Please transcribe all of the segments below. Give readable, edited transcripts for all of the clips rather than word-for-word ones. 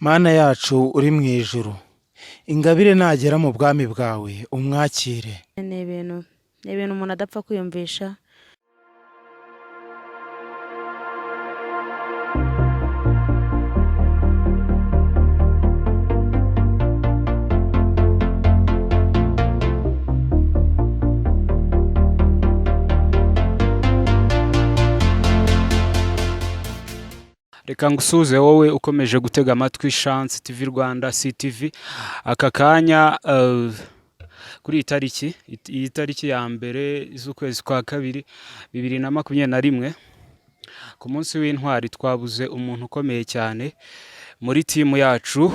Mana yacu uri mu ijuru, Ingabire nagera mu bwami bwawe umwakire. Ni ibintu umuntu adapfa kwiyumvisha. Reka ngusuhuze wowe ukomeje gutega amatwi Chance TV Rwanda, CTV. Aka kanya kuri iyi tariki ya 1 z'ukwezi kwa kabiri 2021, ku munsi w'intwari, twabuze umuntu ukomeye cyane muri timu yacu,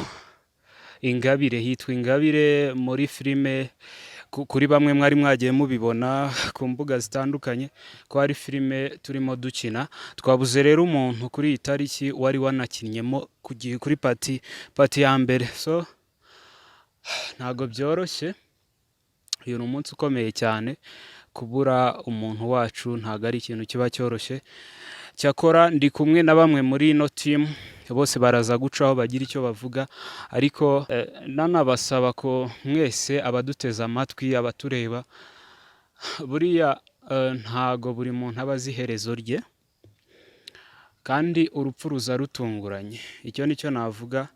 Ingabire. Hitwa Ingabire muri filime. Kuri bamwe mwari mwagiye mubibona ku mbuga zitandukanye ko hari filime turimo dukina. Twabuze rero umuntu kuri iyi tariki wari wanakinnyemo kuri part ya mbere. So ntabwo byoroshye, uyu ni umunsi ukomeye cyane. Kubura umuntu wacu ntabwo ari ikintu kiba cyoroshye. Cyakora ndi kumwe na bamwe muri ino timu, bose baraza gucaho bagira icyo bavuga, ariko nanabasaba ko mwese abaduteze amatwi, abatureba, buriya ntago buri muntu aba azi iherezo rye, kandi urupfu ruza rutunguranye. Icyo ni cyo navuga.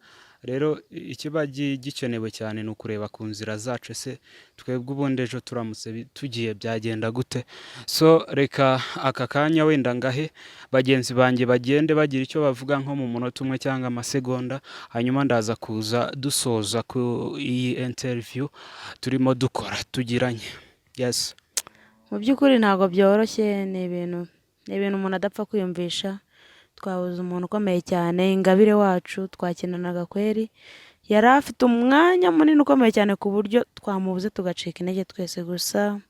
Rero ikiba gikenewe cyane ni ukureba ku nzira zacu: ese twebwe ubundi ejo turamutse tugiye byagenda gute? So reka aka kanya wenda ngahe bagenzi banjye bagende bagira icyo bavuga nko mu munota umwe cyangwa amasegonda, hanyuma ndaza kuza dusoza ku iyi interview turimo dukora tugiranye. Yes. Mu by'ukuri ntabwo byoroshye, ni ibintu umuntu adapfa kwiyumvisha. Twabuze umuntu ukomeye cyane, Ingabire wacu twakinanaga kweri, yari afite umwanya munini ukomeye cyane ku buryo twamubuze tugacika intege twese. Gusa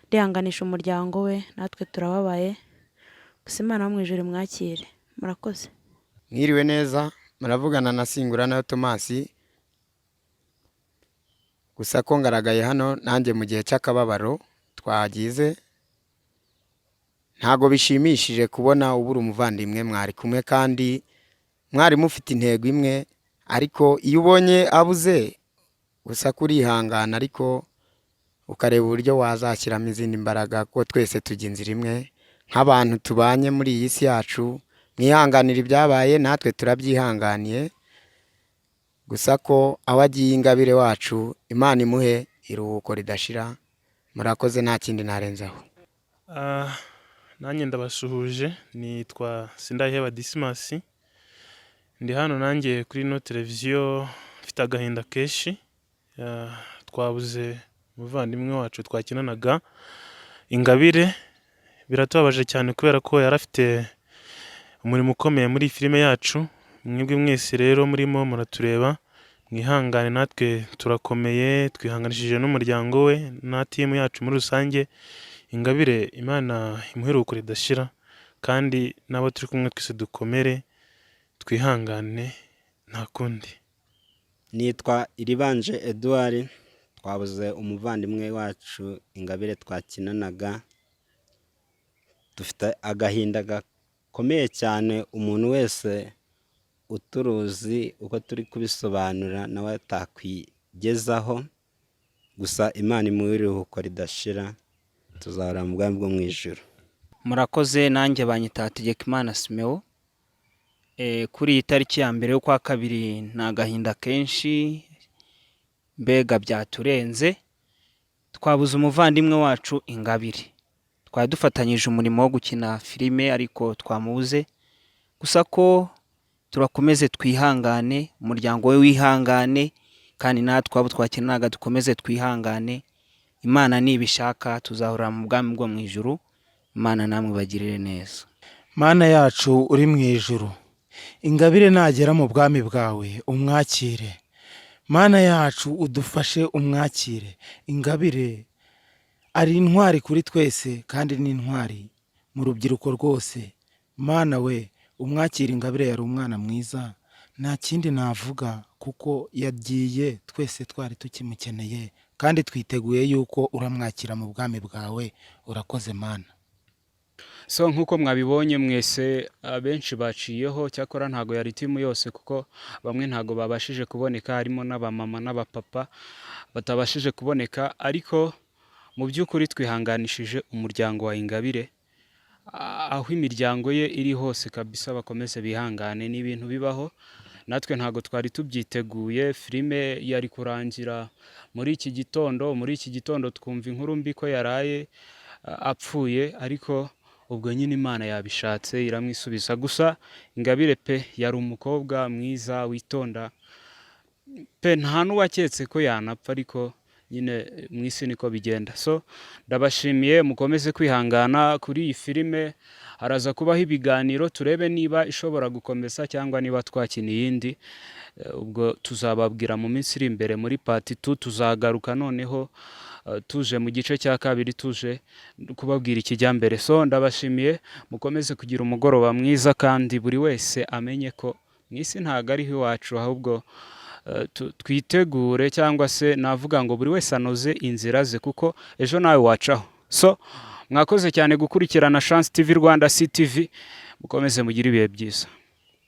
ndihanganisha umuryango we, natwe turababaye. Gusa Imana yo mu ijuru imwakire. Murakoze. Mwiriwe neza, muravugana na Singuranayo Tomasi. Gusa ko ngaragaye hano nanjye mu gihe cy'akababaro twagize, ntabwo bishimishije kubona ubura umuvandimwe mwari kumwe kandi mwari mufite intego imwe, ariko iyo ubonye abuze, gusa kurihangana, ariko ukareba uburyo wazashyiramo izindi mbaraga, kuko twese tujya inzira imwe nk'abantu tubanye muri iyi si yacu. Mwihanganira ibyabaye, natwe turabyihanganiye. Gusa ko aho agiye Ingabire wacu, Imana imuhe iruhuko ridashira. Murakoze, nta kindi narenzaho. Nanjye ndabasuhuje, nitwa Sindayiheba Disimasi, ndi hano nanjye kuri ino televiziyo mfite agahinda kenshi. Twabuze umuvandimwe wacu twakinanaga, Ingabire. Biratubabaje cyane kubera ko yari afite umurimo ukomeye muri filime yacu. Mwebwe mwese rero murimo muratureba, mwihangane, natwe turakomeye, twihanganishije n'umuryango we na timu yacu muri rusange. Ingabire, Imana imuhe iruhuko ridashira, kandi n'abo turi kumwe twese dukomere, twihangane, nta kundi. Nitwa Iribanje Edouard. Twabuze umuvandimwe wacu Ingabire twakinanaga, dufite agahinda gakomeye cyane. Umuntu wese uturuzi uko turi kubisobanura nawe atakwigezaho. Gusa Imana imuhe iruhuko ridashira, tuzahora mu bwami bwo mu ijuru. Murakoze. Nanjye banyita Hategekimana Simewo. Kuri iyi tariki ya 1 y'ukwa kabiri ni agahinda kenshi, mbega byaturenze. Twabuze umuvandimwe wacu Ingabire, twari dufatanyije umurimo wo gukina filime, ariko twamubuze. Gusa ko turakomeze twihangane, umuryango we wihangane, kandi natwe abo twakinanaga dukomeze twihangane. Imana nibishaka tuzahurira mu bwami bwo mu ijuru. Imana namwe bagirire neza. Mana yacu uri mu ijuru, Ingabire nagera mu bwami bwawe umwakire. Mana yacu, udufashe umwakire. Ingabire ari intwari kuri twese kandi ni intwari mu rubyiruko rwose. Mana we, umwakire. Ingabire yari umwana mwiza, nta kindi navuga, kuko yagiye twese twari tukimukeneye, kandi twiteguye yuko uramwakira mu bwami bwawe. Urakoze, Mana. So nk'uko mwabibonye mwese, abenshi baciyeho. Cyakora ntago yari team yose, kuko bamwe ntago babashije kuboneka, harimo n'abamama n'abapapa batabashije kuboneka. Ariko mu by'ukuri twihanganishije umuryango wa Ingabire, aho imiryango ye iri hose kabisa, bakomeze bihangane. Ni ibintu bibaho, natwe ntago twari tubyiteguye. Filime yari kurangira muri iki gitondo, muri iki gitondo twumva inkuru mbi ko yaraye apfuye. Ariko ubwo nyine Imana yabishatse iramwisubiza. Gusa Ingabire pe yari umukobwa mwiza witonda pe, nta n'uwaketse ko yanapfa, ariko nyine mu isi niko bigenda. So ndabashimiye, mukomeze kwihangana. Kuri iyi filime haraza kubaho ibiganiro, turebe niba ishobora gukomeza cyangwa niba twakina iyindi. Ubwo tuzababwira mu minsi iri imbere muri part 2. Tuzagaruka noneho tuje mu gice cya kabiri, tuje kubabwira ikijyambere. So ndabashimiye, mukomeze kugira umugoroba mwiza, kandi buri wese amenye ko mu isi ntabwo ariho iwacu, ahubwo twitegure, cyangwa se navuga ngo buri wese anoze inzira ze, kuko ejo nawe wacaho. So mwakoze cyane gukurikirana Chance TV Rwanda, CTV. Mukomeze mugire ibihe byiza.